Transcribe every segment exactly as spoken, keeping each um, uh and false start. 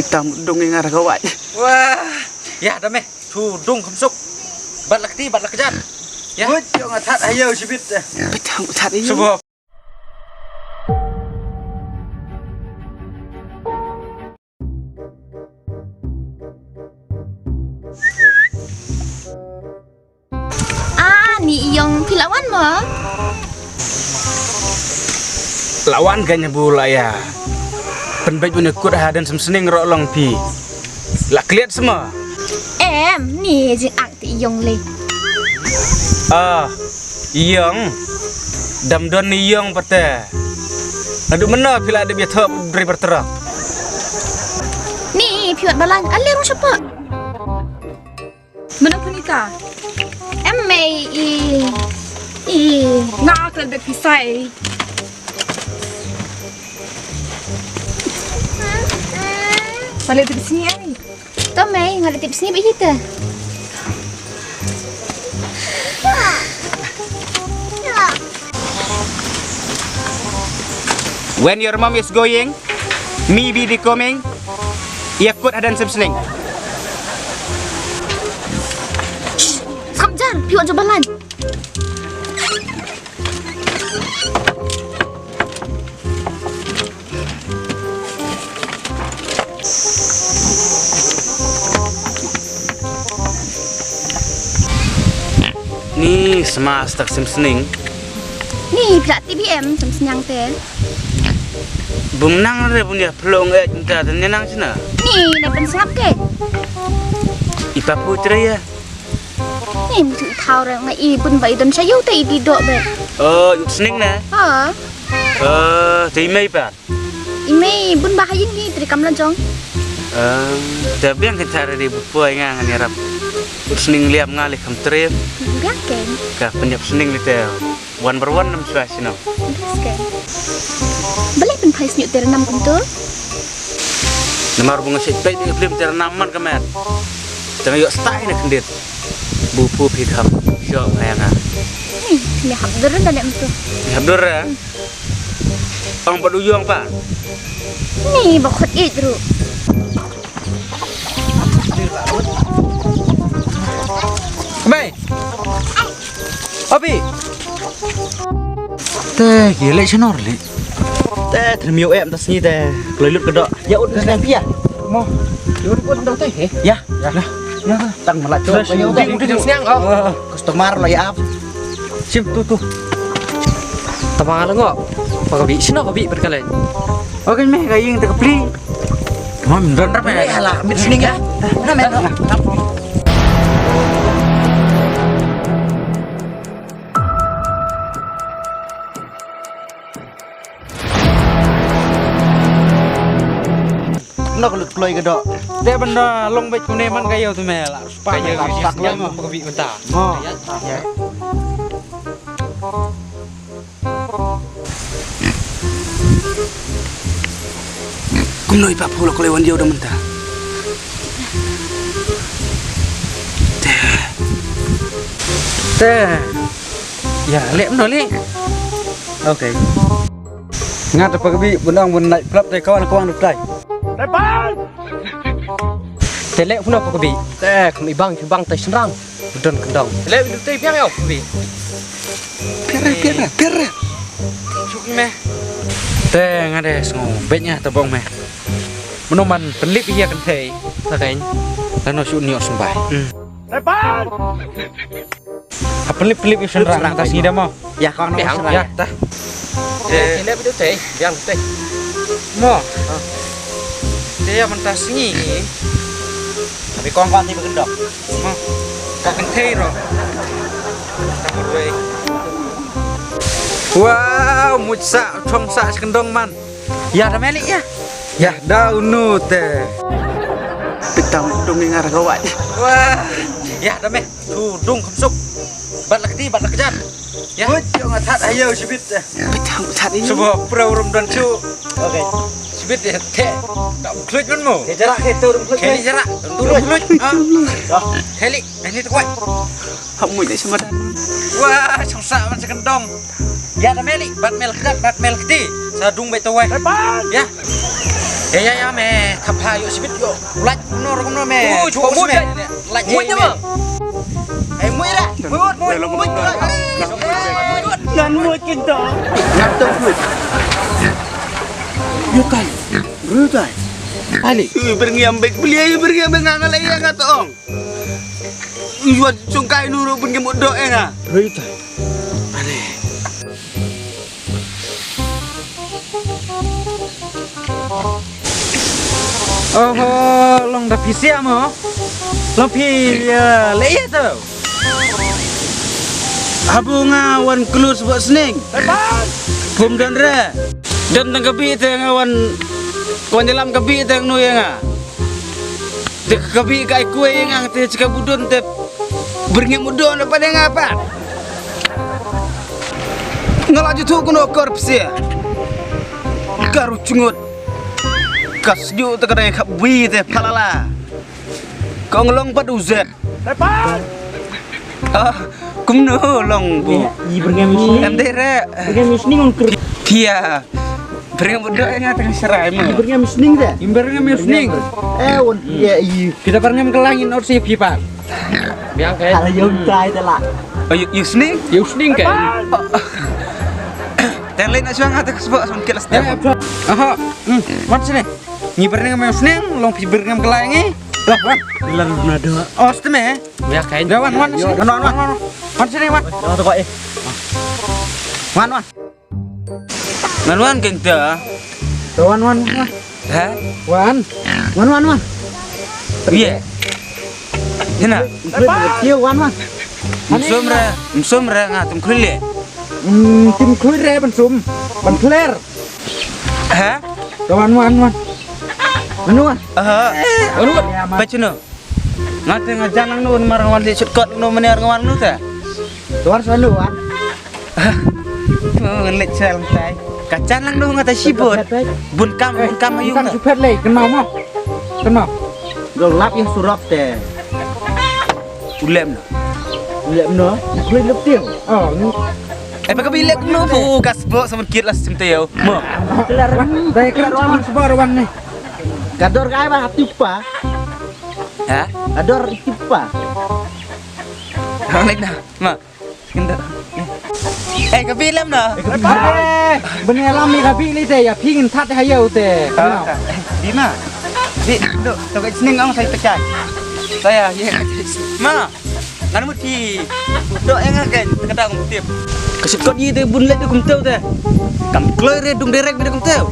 Tam dong ngar ka wai. Wah, ya da me. Thu dong kham suk. Bat la kti, bat la kjat. Ya. Wut, yo nga that ayo shibit. Betam that ayo. Subo. Ah, ni ïong phi la wan mo? La wan ka nyabu la ya. Pynbeit bun kut ha den semsening ro long phi. La kliat sema. Em, ni jing ak ti ïong le. Ah, ïong. Dam don ni ïong pate. Nadu mena phi la de biatho driver truck. Ni phi wat balang ale rong sapa. Mano punita? Em mei i i nga kal bet pisai. Balik tu sini ai. To mei nga tip sini bagi kita. When your mom is going, maybe the coming. Ia kut hadan semsening. Skam jar, piwak jabalan. Ni sma stak semsening. Ni pla T B M semsening te. Bum nang re bun ya pelong eh cinta dan nang sina. Ni na pensap ke. Ipa putra ya. Ni mutu thau re nga i bun ba i don sayu te i di dok be. Oh, yut sening na. Ha. Oh, te i mei pa. I mei bun ba haying ni tri kam la jong. Te biang ke cara di bupoi nga ngan yarap. Yut sening liap nga li kam trip. Biang ke. Ka penyap sening li te. Wan ber wan nam swa sino. Balik pun phai snyuk tera nam kuntu. Namar bunga sik pek ni film tera nam man kamet. Tengah yok stai na kendit. Bu pu pi kham. Yok ngaya nga. Ni hap dur na nem tu. Ni hap dur ya. Ong padu yong pa. Ni bakot it ru. Mai. Abi. Te ki leh shnor leh. Te threm ïoh em ta sngi te kloi lut ka doh. Ïa ut sniang phi ïa. Mo. Ïa ut ut dong te he. Ïa. Ïa. Tang ma la chok. Ïa ut ut sniang. Customer la ïa ap. Sim tu tu. Tama la ngo. Pa ka bi shnor ka bi per ka leh. Okay me ka ïing te ka pli. Mo min don rap me. Hala mit sniang ïa. Na me. Nok lut kloi ka doh. Te benda long beit kumne man ka ïew tu me la. Spa ka ïew la, spa kloi mo. Ka bi mynta. Mo. Ya. Kumno i pa phu la kloi wan ïew da mynta. Te. Te. Ya, leh mno leh. Okay. Nga te pa ka bi bun ong bun nai plap te kawan kawan duk tai. Te leh mno pa ka bi. Te kam i bang ki bang te shnrang. Budon kendong. Leh duk tai biang ïa pa ka bi. Pira pira pira. Suk me. Te nga de sngo bet nga te bong me. Mno man pynlip ïa kan thei. Ta kain. Lano shu nyo sumbai. Te pan. Pelip pelip yu sendra ta sida mo. Ya kong no sendra. Ya ta. Te lep tu te biang te. Mo. Te ya mentas ni. Tapi kong kong ti bekendok. Mo. Kong kentei ro. Wow, musa chong sa kendong man. Ya da meli ya. Ya da unu te. Pitang dong ngar gawat. Wah. Ya da me. Thu dung kham suk. Bat la kti, bat la kjat. Ya. Wut, yo nga that ayo shibit. Bit hang that ini. Subo pro rum don chu. Okay. Shibit ya the. Tak khluit man mo. Ke jarak ke tu rum khluit. Ke jarak. Tu rum khluit. Ha. Heli, ini tu kuat. Hap mui dai sama dan. Wah, chong sa man sa kendong. Ya da meli, bat mel kjat, bat mel kti. Sa dung bai tawai. Ya. Ya, ya, ya, me. Thap ha, yo, sibit, yo. Lait, kumno, kumno, me. Uj, uj, uj, uj. Lait, uj, eh, me. Eh, muid ra. Muid, muid, muid, muid. Ngan muid kita. Ngan tu muid. Yo, kai. Ru, kai. Ali. Ui, berngiam bek, beli aja berngiam bek, ngan ngalai ya, ngan tong. Ui, wat sungkai nuru, berngiam udah, eh, nga. Ru, kai. Ali. Oho, long da phi sia mo. Long phi, eh, leh ïa to. Habu nga wan klus bad sning. Phum don re. Don tang ka bih te nga wan, wan ïalam ka bih te nga nu ïa nga. Te ka bih ka ai kuai ïa nga te chika budon te. Berngiam u don apa dei nga pat. Nga la juthu kuno kor psia. Karu chungut. Ka sju te ka dei khap wi te phalala. Ka ong long pat u zet. Lepas. Ah, kumno long bu. Yi berngiam sning. Em dei re. Berngiam sning ong ker. Pia. Berngiam u don nga teng serai mo. Yi berngiam sning de. Yi berngiam sning. Eh, wan pia yi. Kita berngiam kelang in or si pipa. Biang kai. Ala yom tai te la. Oh, you, you sning? You sning kai. Tang lain nak suang atau kesebok sama kilas dia. Aha. Hmm. Wan sini. Ngi berngiam sning, long pi berngiam kelai ngi. Wah, wan. Bilang nado. Oh, seteme. Biang kai. Wan, wan, wan. Wan, wan, wan. Wan sini, wan. Wan, wan, wan. Wan, wan. Ngan wan keng ta. Wan, wan, wan, wan. Ha? Wan. Wan, wan, wan. Iya. Hina. Iya, wan, wan. Msum ra, msum ra nga tum khule. Hmm, tum khule ban sum. Ban kler. Ha? Wan, wan, wan. Wan, wan. Aha. Wan, wan. Pachno. Nga te nga jan lang nu mar nga wan di sut kot nu mener nga wan nu te. Tuar selalu wan. Oh, ngan leit sel tai. Ka jan lang nu nga te sibut. Bun kam, bun kam ayu nga. Supet lei, kenal mo. Kenal. Lo lap yang surok te. Ulem no. Ulem no. Kulit lep tiang. Oh, ni. Eh, pakai bilek nu bu gas bok sama kit lah sim teo. Mo. Kelar. Dai kelar wan sebar wan ni. Kador kai ba tipa. Ha? Ador tipa. Hang lek dah. Ma. Kendo. Eh, ka bi lem dah. Eh, ka bi. Eh, bene lam ni ka bi li te ya pingin that ha yau te. Di ma. Di, do, to ka sning ong sai pecah. Saya, ye. Ma. Ngan mut ki. Dok eng ha ken, ka dang mut tip. Ka shit kot yi te bun leh te kumteu te. Kam kloi re dung direct bida kumteu.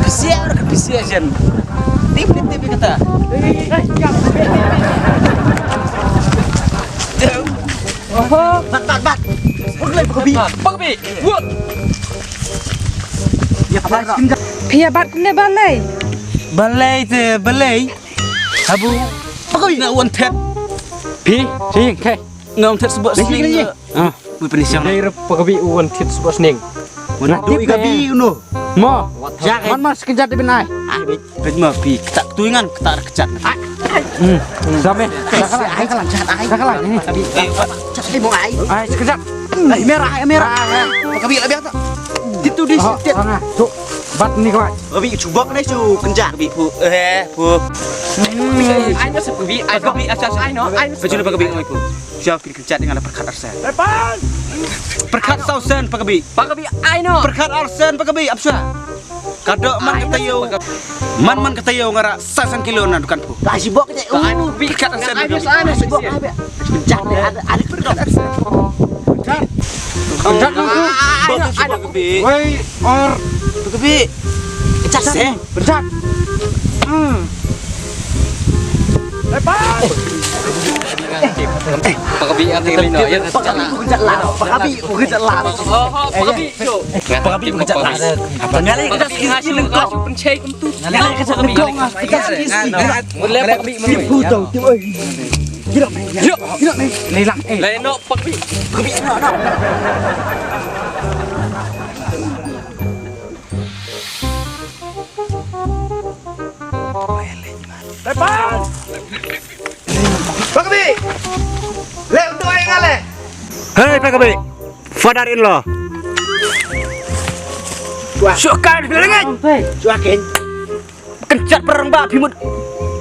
Pisiar ka pisiar jen. Tip ni tip kata. Oho. Bat, bat, bat. Pagbi, pagbi. Pagbi. Wah. Ya, pagbi. Pia bat kumne balai. Balai te, balai. Habu. Pagbi. Nga wan thet. Pi, sing, kai. Ngam thied sbok sning. Ah. Ui, penisang. Dei rep ka bi u wan thied sbok sning. Wan dei ka bi u no. Mo. Man mas kejat bin ai. Ai bi. Pej ma bi ketak tuingan ketak kejat. Ai. Hmm. Same. Ai kalang. Ai kalang. Ai mo ai. Ai sekejap. Ai merah, ai merah. Ka bi la biang tak. Titu di situ. Bat ni kawai. Ka bi cuba kena su kenjak bi pu. Eh, pu. Ai no sa ka bi, ai ka bi asal ai no. Ai no. Baju pa ka bi pu. Siap. Kynjat ngan pyrkhat arsen. Pyrkhat saw sen pa ka bi. Pa ka bi ai no. Pyrkhat arsen pa ka bi ap sha. Ka dok man ka taïew. Man man ka taïew nga rah saw sen kilo na dukan phu. Ka sibok ka taïew. Pyrkhat arsen pa ka bi. Sibok ka bi. Kynjat ni ada ada pyrkhat arsen. Kynjat nang tu. Wei or. Pa ka bi. Kynjat sen. Berjat. Hmm. Lepas. Pakabi ati lino ya. Pakabi bukan jalan. Pakabi bukan jalan. Oh, pakabi tu. Pakabi bukan jalan. Apa nyali kita sini lengkap. Penchai kumtu. Nyali kita lengkap. Kita sini. Boleh pakabi. Tipu tau. Tipu. Gila. Gila. Lelang. Eh. Leno pakabi. Pakabi. Lepas. Pakabi. Leh untuk ai ngale. Hei Pakabi. Father in law. Sukan lengan. Suakin. Jat parang ba phi mut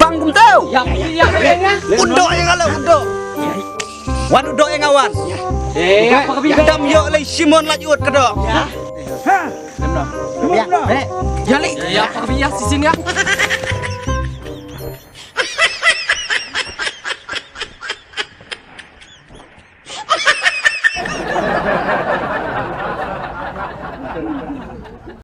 bang kumto. Ïa, ïa, ïa, ïa. Udo ïa nga la udo. Wan udo ïa nga wan. Eh, apa ka bi? Dam ïoh lei Simon laj ut ka do. Ha. Ïa, eh. Ïa lei. Ïa, apa ka bi ïa sising ïa.